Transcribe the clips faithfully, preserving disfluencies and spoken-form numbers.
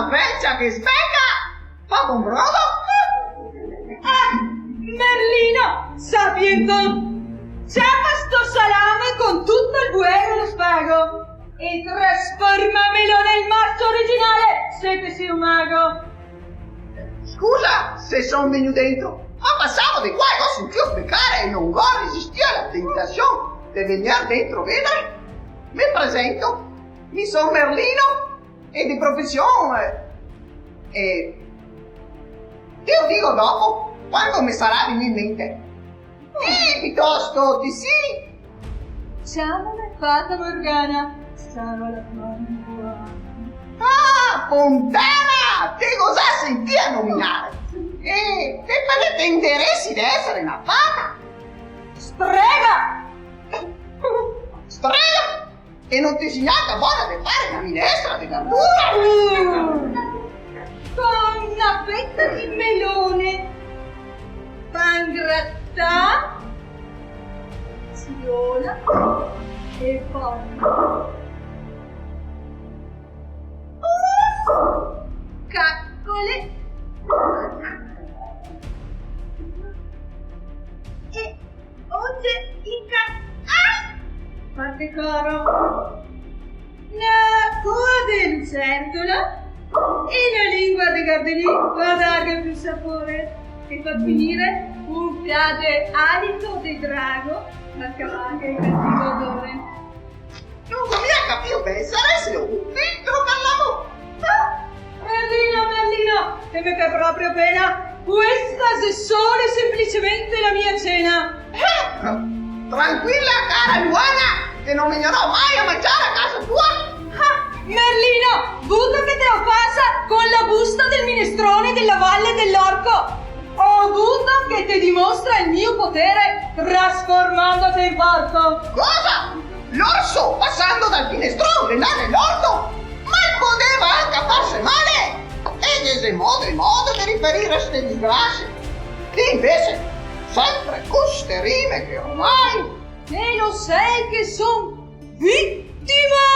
Vecia che sveca! Fa bon brodo! Ah, Merlino, sapienton, ciapa sto salame con tuto el buero e lo spago e trasformamelo nel mazzo originale, se te si un mago! Scusa se son vegnù dentro, ma pasavo de qua e go sentìo svecare e no go resistìo a la tentasion de vegner dentro vedare. Me presento, mi son Merlino e de profesion, eh, eh, te lo digo dopo, quando me sarà vegnù in mente. Sì, pitosto, ti sì! Ciamame fata Morgana, sarò la tua nuova. Ah, Fontana! Te go za sentìo nominare! E te parché te interesi de esare na fata? Strega! Strega? E no te si gnanca bona de fare na minestra de verdura? Mm. Con na feta de melone, pan gratà, ciola e po' cacole e oge in ca-, ah! Fate coro. Na coa de lucertola e na lingua de gardelin par darghe più sapore. E par finire, un fià de alito de drago, par cavarghe el cativo odore. No go mia capìo ben, sarìo un filtro par l'amor? Ah! Merlino, Merlino, te me fè proprio pena. Questa xe solo e semplicemente la mia cena. Eh, tranquila, cara Luana, che no vegnerò mai a mangiare a casa tua. Ah, Merlino, vuto che te lo fasa con la busta del minestrone della Valle dell'Orco? Ho avuto che te dimostra il mio potere trasformandote in porco! Cosa? L'orso pasando dal finestron le dà nell'orto? Ma el podeva anca farse male! E ghe xe modo e modo de riferire a ste disgrasie. Ti invese, sempre co ste rime che ormai... Te lo sè che son vittima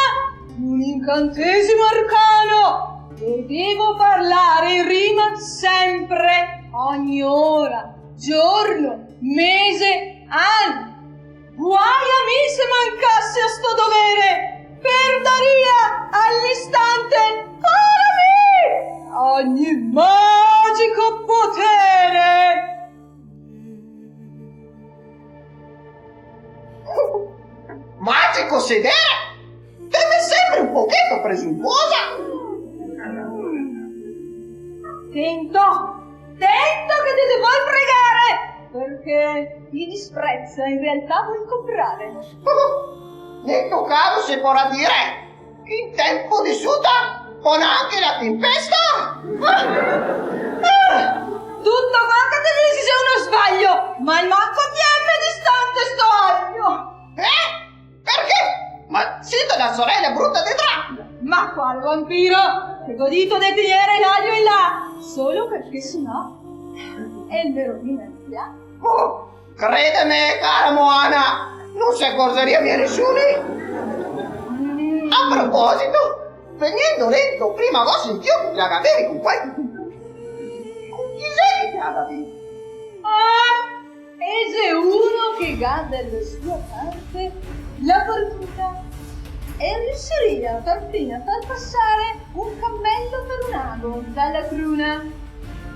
d'un incantesimo arcano e devo parlare in rima sempre, ogni ora, giorno, mese, ano. Guai a mi se mancase a sto dovere, perdaria all'istante, cara mi, ogni magico potere. Magico sedere? Te me sembri un pocheto presuntuosa. Tento, tento che te te vol pregare, parché chi dispreza in realtà vol comprare. Nel to caso se porà dire che in tempo de suta pona anche la tempesta. Ah! Ah! Tuto quanto che te disi xe uno sbaglio, ma almanco tienme distante sto aglio. Eh? Parché? Ma sito la sorela bruta de Dracula? Ma qual vampiro? Te go dito de tegnere l'aglio in là, solo parché se no el me rovina el fià. Oh, credeme, cara Moana, no se acorzeria mia nesuni. Mm. A proposito, vegnendo dentro, prima go sentìo che te la gavevi con qualchedun. Con chi xe che te la gavevi? Ah! E xe uno che ga dalla sua parte la fortuna e riusiria perfino a far pasare un camelo par un ago dalla cruna.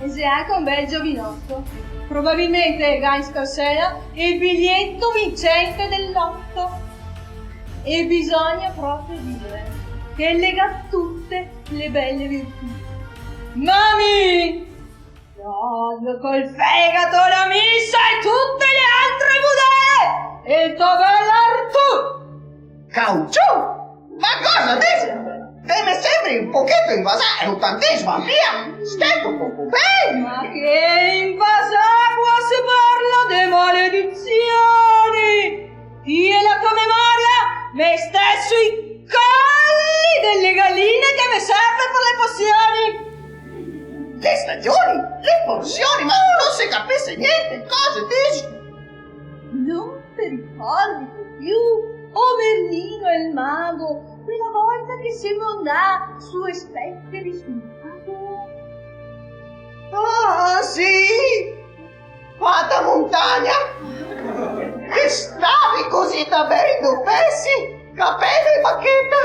E xe anca un bel giovinoto. Probabilmente ga in scarsela el biglieto vincente del loto. E bisogna proprio dire che el le ga tute le bele virtù. Ma mi Dal col fegato la misa e tute le altre budee! E el to bel Artù! Cauciù! Ma cosa disi? Te me sembri un pocheto invasà, e un tantin svampìa! Stè un poco ben! Ma che invasà, qua se parla de maledizioni! Ti e la tua memoria me stè sui colli delle galline che me serve per le pozioni! Le stagioni? Le pozioni? Ma no se capise gnente, cosa disi? No te ricordi più, o Merlino el mago, quela volta che semo andà su e speteri su Ah, sì? Fata montagna? Che stavi cusì da bere do pesi, capelo e bacheta?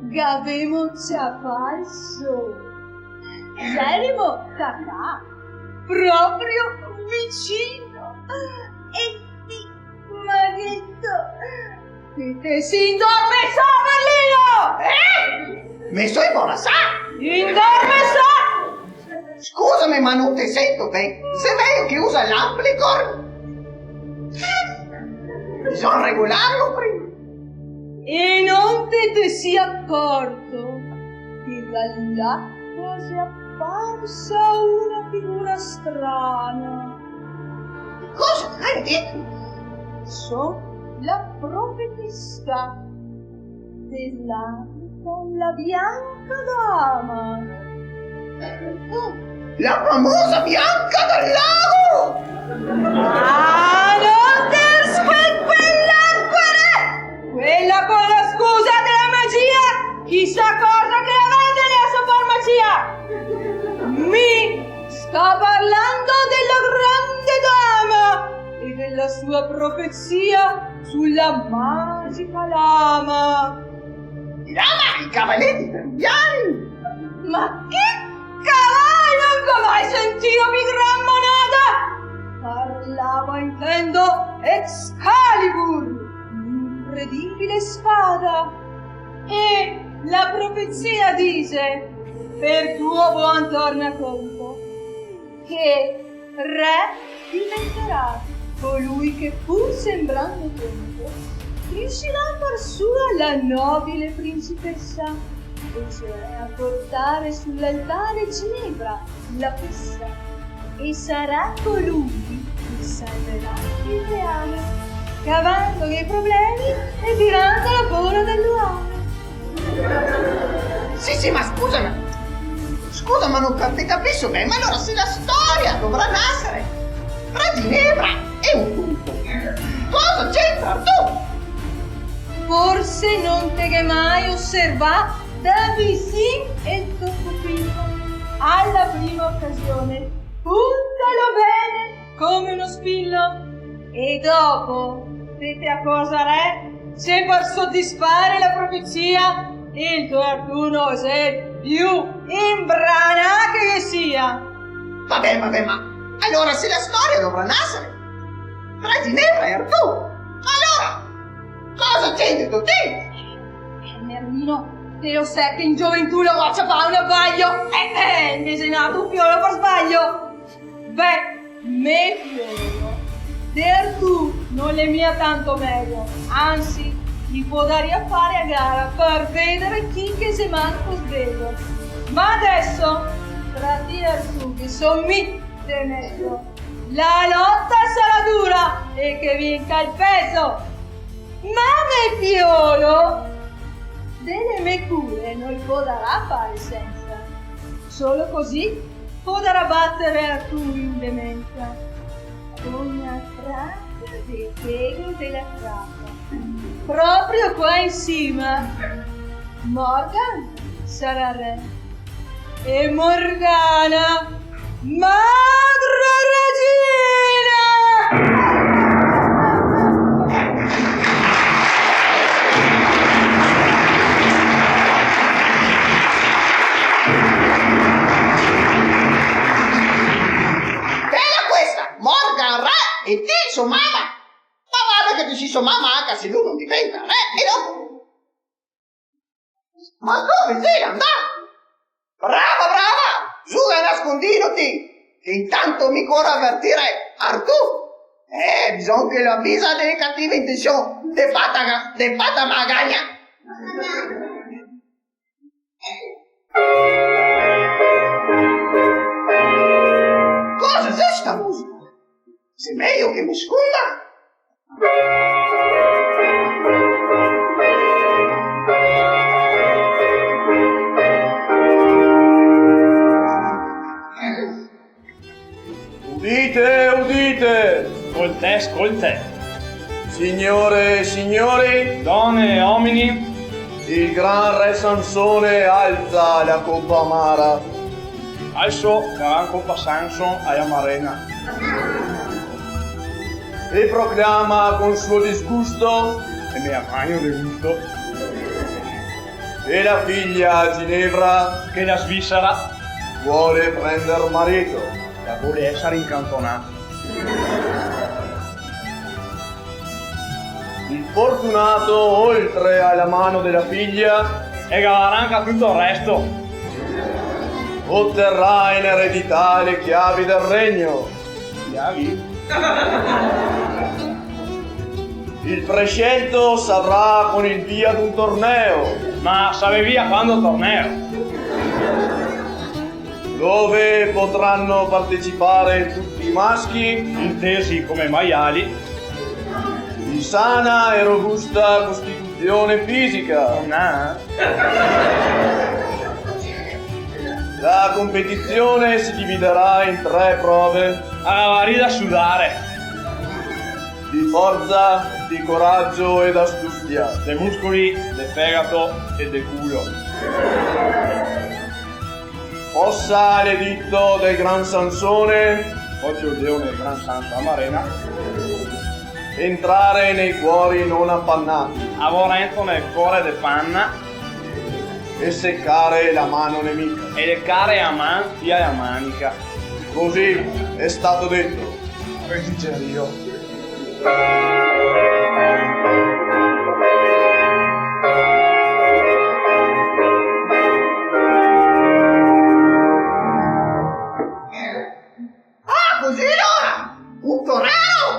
Gavemo ciapà el sol. Gerimo cacà proprio vicino. E ti, magheto, ti te si indormesà, Berlino! Eh? Me so inbolasà? Indormesà! Scusame, ma no te sento ben. Xe mejo che usa l'amplicor? Bisogna regolarlo prima. E no te te si acorto che da là xe aparsa una figura strana? Cosa hai dito? So la profetisa de l'alba, la bianca dama. La famosa Bianca del Lago! Ah, no te squequelar, quela! Quela co la scusa de la magia, chisà cosa che la vende nela so farmacia! Mi sto parlando de la grande dama e de la sua profezia su la magica lama. Lama, i cavaleri peruviani! Ma che cavalo, no go mai sentìo pi gran monada! Parlava, intendo, Excalibur, l'incredibile spada. E la profezia dixe, per tuo bon tornaconto, che re diventarà colui che, pur sembrando tonto, riuscirà a far sua la nobile principessa, e cioè a portare sull'altare Ginevra, la fessa, e sarà colui che salverà il reame, cavandoghe i problemi e tirando la bola dal luame. Sì, sì, ma scusa, ma, scusa, ma no te capiso ben, ma alora se la storia dovrà nasare tra Ginevra e un tonto, cosa c'entra Artù? Forse no te ghè mai oservà da visin el tocopino. Ala prima ocasione, puntalo ben come uno spillo. E dopo te te acorzarè se par sodisfare la profezia el to Artù no xe più inbranà che ghe sia. Va ben, va ben, ma alora se la storia dovrà nasare tra Ginevra e Artù, alora cosa c'entri ti? Eh, Merlino, te lo sè che in gioventù lo go ciapà un abaglio? Eh, eh, me xe nato un fiolo par sbaglio. Beh, me fiolo, de Artù no l'è mia tanto mejo, ansi, i podaria fare a gara par vedare chi che xe manco svejo. Ma deso, tra ti e Artù, che so mi de mejo, la lota sarà dura e che vinca el pezo. Ma me fiolo, dele me cure no i podarà fare sensa. Solo cusì podarà batare Artù in demensa. Una traca de pelo de la traca. Proprio qua in sima, Morgan sarà re. E Morgana, madre regina! Bela questa! Morgan re e ti so mama! Ma varda che ti si so mama anca se lu no diventa re, e dopo? Ma dove xe andà? Brava, brava! Zuga a nascondino ti! Che intanto mi coro a avertire Artù! Eh, bisogna che lo avisa dele cative intension, de fata, de fata magagna! Cosa xe sta musica? Xe mejo che me sconda? Udite, udite! Scoltè, scoltè! Signore e signori, done e omini, Il gran re Sansone alza la copa amara. Alzo la gran copa Sanson a la marena. E proclama con suo disgusto: e me la magno de gusto. E la figlia Ginevra, che la Svizzera vuole prender marito, la vuole esser incantonà. Il fortunato, oltre alla mano della figlia, el gavarà anca tuto el resto, otterrà in eredità le chiavi del regno. Chiavi? Il prescelto savrà con il via d'un torneo. Ma savé via quando torneo? Dove potranno partecipare tutti i maschi, intesi come maiali, di sana e robusta costituzione fisica. No. La competizione si dividerà in tre prove. A la varida sudare. Di forza, di coraggio e d'astuzia. De muscoli, de fegato e de culo. Possa l'editto del gran Sansone, ocio el deo del gran Sanso a marena, entrare nei cuori non appannati. Avorento nel core de panna. E seccare la mano nemica. E lecare a man via la manica. Così è stato detto. Redigerio. Ah, cusì alora! Un torero!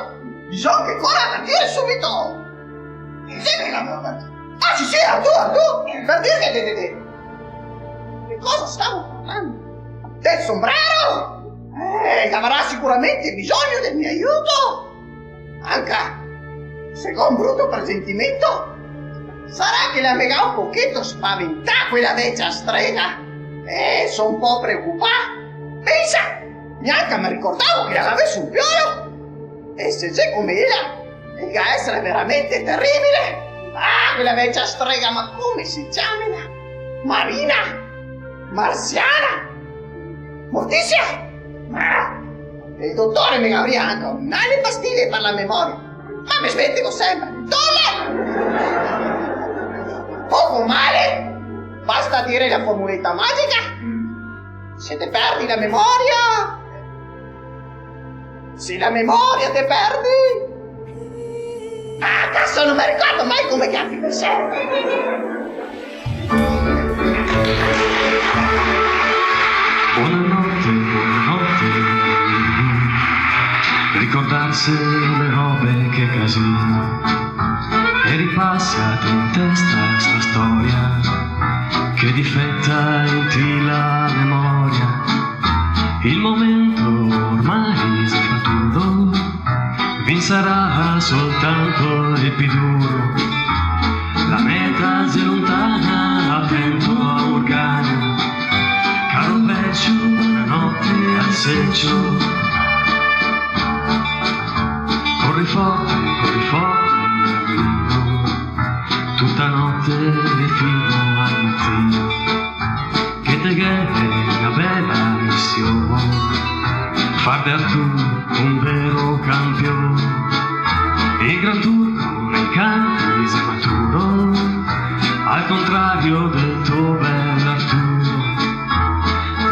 Bisogna che cora a partire subito! Sì, me la... Ah, sì, sì, Artù, Artù! Per dir che, che, che, che cosa stavo parlando? Del sombrero! Eh, che avrà sicuramente bisogno del mio aiuto! Anca se go un bruto presentimento, sarà che la me ga un pocheto spaventà quela vecia strega. Eh, so un po' preocupà. Pensa, gnanca me ricordavo che la gavese un fiolo. E se xe come ela, el ga esare veramente terribile. Ah, quela vecia strega, ma come se ciamela? Marina? Marziana? Morticia? Ah, el dotore me gavaria anca un ale pastile par la memoria. Ma me smentego sempre. Dove? Poco male. Basta dire la formuleta magica. Se te perdi la memoria. Se la memoria te perdi. Ah, caso, no me ricordo mai come che anche mi serve. Buonanotte, buonanotte. Ricordarse le robe che casino. E ripassate in testa sta storia che difetta in ti la memoria. Il momento ormai xe fatuo, vinserà soltanto el pi duro. La meta xe lontana, a vento a morgana. Caro vecio, buonanotte al secio. Corri forte, corri forte, Carlino, tuta note e fino al matino. Che te ghe na bela mision, far de Artù un vero campion. El gran turco nei canti xe maturo, al contrario del to bel Arturo.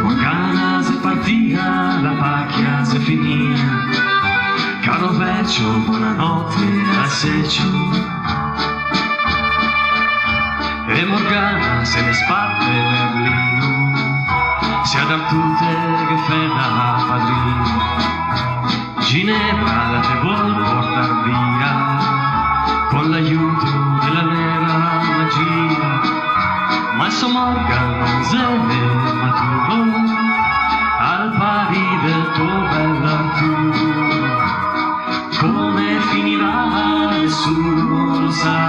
Morgana xe partia, la pachia xe finia. Caro vecio, buonanotte al secio. E Morgana se ne sparte Merlino, sia da tute che feda a padrino. Ginevra la te vol portar via, con l'aiuto dela nera magia. Ma so Morgan no xe maturo, al pari del to bel Arturo. Come finirà nesuno lo sa.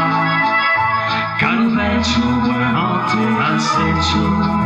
Caro vecio, buonanotte al secio.